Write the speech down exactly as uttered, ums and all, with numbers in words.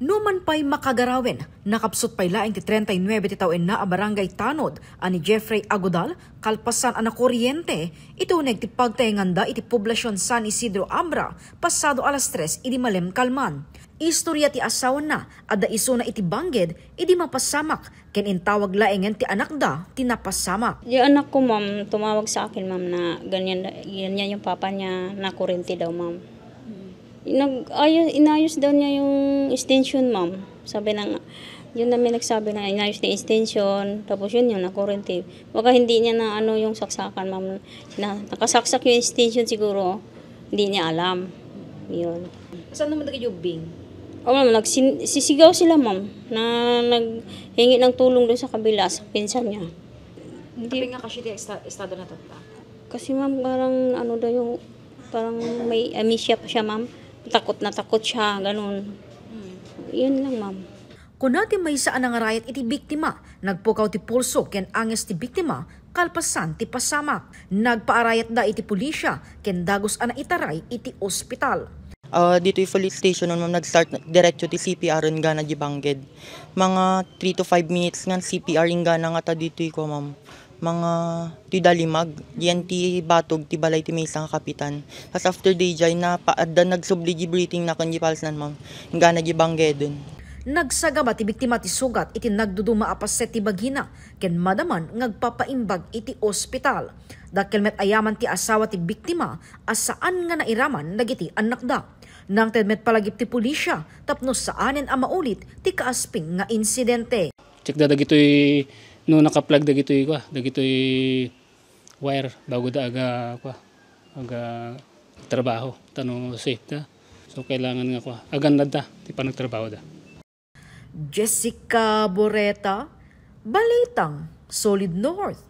Numan pay makagarawen, nakapsut pay laeng ti treinta y nueve ti tawenna a Barangay Tanod a ni Jeffrey Agudal, kalpasan a nakuriente, iti uneg ti pagtaenganda iti Poblacion San Isidro Abra, pasado alas tres idi malem kalman. Istorya ti asawana, adda isuna iti bangged idi mapasamak, ken intawag laengen ti anakda ti napasamak. Yung anak ko, ma'am, tumawag sa akin, ma'am, na ganyan, ganyan yung papa niya, nakurente daw, ma'am. Nag-ayos, inayos daw niya yung extension, ma'am. Sabi ng, yun na may nagsabi na inayos niya extension, tapos yun yung nakurente. Baka hindi niya na ano yung saksakan, ma'am. Na, nakasaksak yung extension siguro, hindi niya alam. Yun. Saan naman taga Jubing? O, ma'am, nagsin-, sisigaw sila, ma'am, na naghingi ng tulong doon sa kabila, sa pinsan niya. Hindi. Kapag nga kasi ti esta-, estado na tatta? Kasi, ma'am, parang ano daw yung, parang may amnesia pa siya, ma'am. Takot na takot siya, ganun. Hmm. Yun lang, ma'am. Kuna ti maysa a nangarayat iti biktima, nagpukaw ti pulso ken anges ti biktima, kalpasan ti pasamak. Nagpaarayatda iti pulisya ken dagus a naitaray iti ospital. Ah, ditoy police station, ma'am, nag-start na, diretso ti C P R inggana di bangged. Mga three to five minutes nga C P R inggana nga ta ditoy ko, ma'am. Mga ti dalimag, diyan ti batog ti balay ti maysa nga kapitan. Tas after di jay, na pa, adda nagsubli di breathing na ken di pulse na, ma'am. Inggana di banggeden. Nagsagaba ti biktima ti sugat iti nagduduma a paset ti bagina ken madaman nga agpapaimbag iti ospital. Dakkel met a yaman ti asawa ti biktima a saan nga nairaman dagiti annakda. Nangted met palagip ti pulisya tapno saanen a maulit ti kaasping nga insidente. Check da dagitoy no naka-plug dagitoy, kwa, dagitoy wire bago da aga, kwa, aga trabaho, ta no safe da. So, kailangan nga, kwa, agannad da ti panagtrabaho da. Jessica Boreta, Balitang Solid North.